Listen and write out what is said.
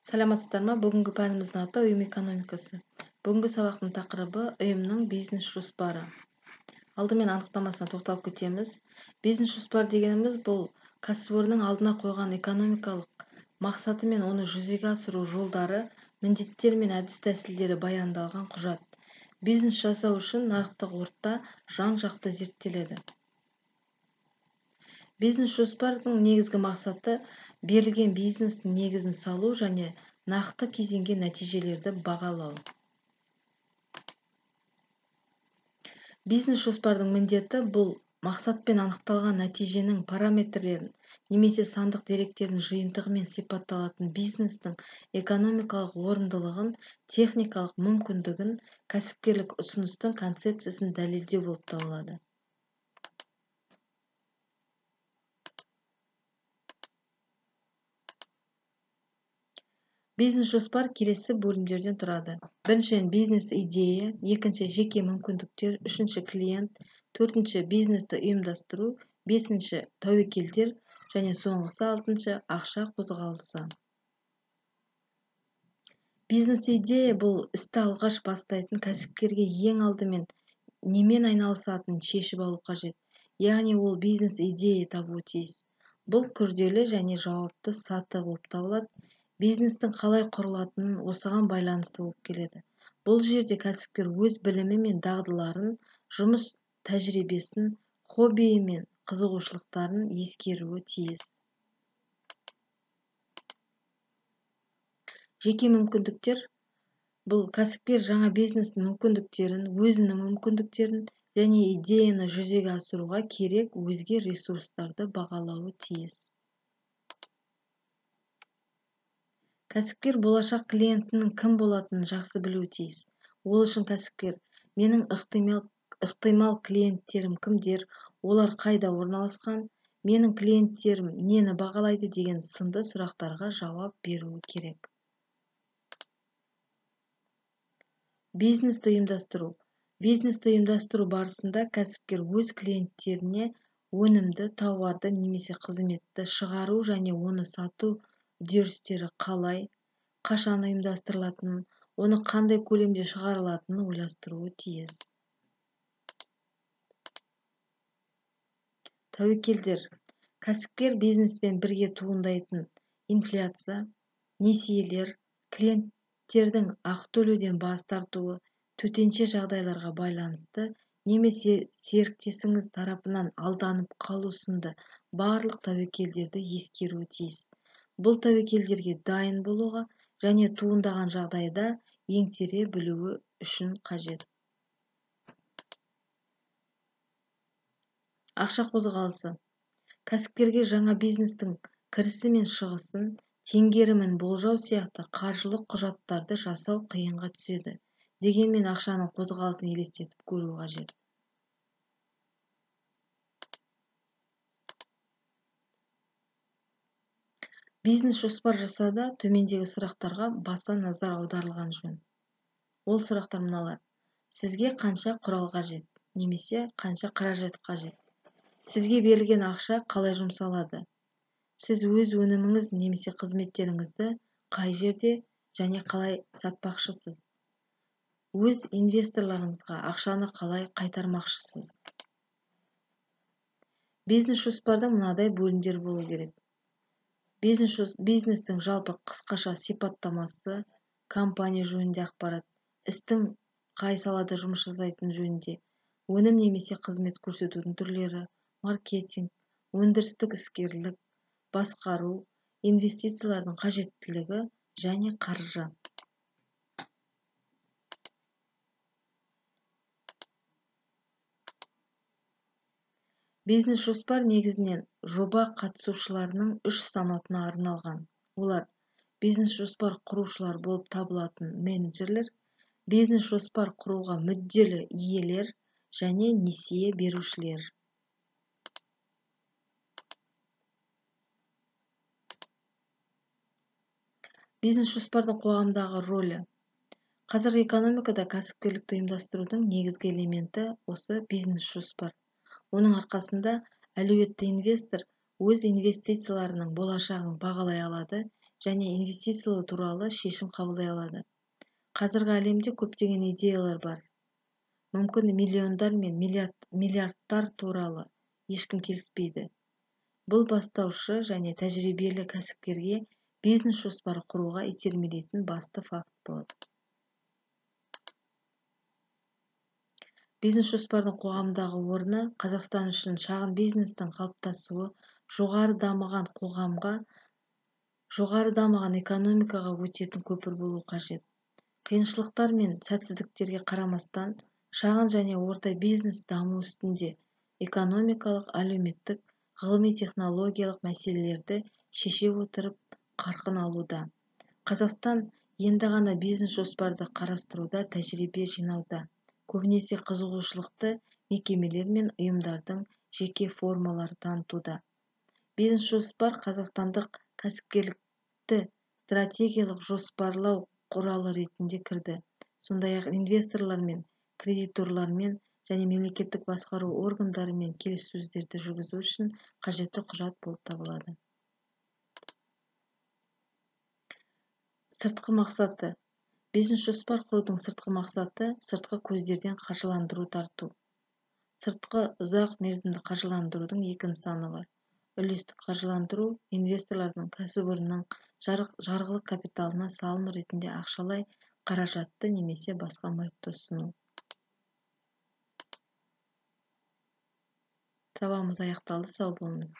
Саламатсыздар ма? Бүгінгі пәніміздің аты ұйым экономикасы. Бүгінгі сабақтың тақырыбы ұйымның бизнес жоспары. Алдымен анықтамасына тоқталып кетеміз. Бизнес жоспар дегеніміз бұл кәсіпорынның алдына қойған экономикалық мақсаты мен оны жүзеге асыру жолдары, міндеттер мен әдіс-тәсілдері баяндалған құжат. Бизнес жасау үшін нарықтық орта жан-жақты зерттеледі. Бизнес жоспардың негізгі мақсаты берілген бизнестің негізін салу және нақты кезеңге нәтижелерді бағалау. Бизнес жоспардың міндеті бұл мақсатпен анықталған нәтиженің параметрлерін немесе сандық деректердің жиынтығымен сипатталатын бизнестің экономикалық орындылығын, техникалық мүмкіндігін, кәсіпкерлік ұсыныстың концепциясын дәлелдеу болып табылады. Бизнес жоспар келесі бөлімдерден тұрады. Біріншіден, бизнес идея, екінші, жеке мүмкіндіктер, үшінші, клиент, төртінші, бизнесті ұйымдастыру, бесінші, тәуекелдер және соңғысы алтыншы, ақша қозғалысы. Бизнес идея бұл істі алғаш бастайтын кәсіпкерге ең алдымен немен айналысатынын шешіп алу қажет. Яғни ол бизнес идея табуы тиіс. Бұл күрделі және жауапты саты болып табылады. Бизнестің қалай құрылатынын осыған байланысты болып келеді. Бұл жерде кәсіпкер өз білімі мен дағдыларын, жұмыс тәжірибесін, хоббиі мен қызығушылықтарын ескеруі тиіс. Жеке мүмкіндіктер бұл кәсіпкер жаңа бизнестің мүмкіндіктерін, өзінің мүмкіндіктерін және идеяны жүзеге асыруға керек өзге ресурстарды бағалауы тиіс. Кәсіпкер болашақ клиентінің кім болатынын жақсы білуі тиіс. Ол үшін кәсіпкер менің ықтимал клиенттерім кімдер, олар қайда орналасқан, менің клиенттерім нені бағалайды деген сынды сұрақтарға жауап беруі керек. Бизнесті ұйымдастыру. Бизнесті ұйымдастыру барысында кәсіпкер өз клиенттеріне өнімді, тауарды немесе қызметті шығару және оны сату үдерістері қалай, қашан ұйымдастырылатынын, оны қандай көлемде шығарылатынын ойластыруы тиіс. Тәуекелдер. Кәсіпкер бизнеспен бірге туындайтын инфляция, несиелер, клиенттердің ақы төлеуден бас тартуы, төтенше жағдайларға байланысты немесе серіктесіңіз тарапынан алданып қалу сынды барлық тәуекелдерді ескеруі тиіс. Бұл тәуекелдерге дайын болуға және туындаған жағдайда еңсере білуі үшін қажет. Ақша қозғалысы. Кәсіпкерге жаңа бизнестің кірісі мен шығысын, теңгерімін болжау сияқты қаржылық құжаттарды жасау қиынға түседі. Дегенмен ақшаның қозғалысын елестетіп көру қажет. Бизнес жоспар жасауда төмендегі сұрақтарға баса назар аударылған жөн. Ол сұрақтар мыналар. Сізге қанша құрал қажет немесе қанша қаражат қажет? Сізге берілген ақша қалай жұмсалады? Сіз өз өніміңіз немесе қызметтеріңізді қай жерде және қалай сатпақшысыз? Өз инвесторларыңызға ақшаны қалай қайтармақшысыз? Бизнес жоспардың мынадай бөлімдері болу керек. Бизнестің жалпы қысқаша сипаттамасы, компания жөнінде ақпарат, істің қай салада жұмыс жасайтыны жөнінде, өнім немесе қызмет көрсетудің түрлері, маркетинг, өндірістік іскерлік, басқару, инвестициялардың қажеттілігі және қаржы. Бизнес жоспар негізінен жоба қатысушыларының үш санатына арналған. Олар бизнес жоспар құрушылар болып табылатын менеджерлер, бизнес жоспар құруға мүдделі иелер және несие берушілер. Бизнес жоспардың қоғамдағы рөлі. Қазіргі экономикада кәсіпкерлікті ұйымдастырудың негізгі элементі осы бизнес жоспар. Оның арқасында әлеуетті инвестор өз инвестицияларының болашағын бағалай алады және инвестициялау туралы шешім қабылдай алады. Қазіргі әлемде көптеген идеялар бар. Мүмкін миллиондар мен миллиардтар туралы ешкім келіспейді. Бұл бастаушы және тәжірибелі кәсіпкерге бизнес жоспар құруға итермелейтін басты факт болады. Бизнес жоспардың қоғамдағы орны. Қазақстан үшін шағын бизнестің қалыптасуы жоғары дамыған қоғамға, жоғары дамыған экономикаға өтетін көпір болу қажет. Қиыншылықтар мен сәтсіздіктерге қарамастан, шағын және орта бизнес даму үстінде экономикалық, әлеуметтік, ғылыми-технологиялық мәселелерді шеше отырып қарқын алуда. Қазақстан енді ғана бизнес жоспарды қарастыруда тәжірибе жинауда. Көбінесе қызығушылықты мекемелер мен ұйымдардың жеке формалары танытуда. Бизнес жоспар қазақстандық кәсіпкерлікті стратегиялық жоспарлау құралы ретінде кірді. Сондай-ақ инвесторлармен, кредиторлармен және мемлекеттік басқару органдарымен келіссөздерді жүргізу үшін қажетті құжат болып табылады. Сыртқы мақсаты. Бизнес жоспар құрудың сыртқы мақсаты сыртқы көздерден қаржыландыру тарту. Сыртқы ұзақ мерзімді қаржыландырудың екі нысаны бар. Үлестік қаржыландыру инвесторлардың кәсіпорынның жарғылық капиталына салым ретінде ақшалай қаражатты немесе басқа мүлікті ұсыну. Сабағымыз аяқталды. Сау болыңыз.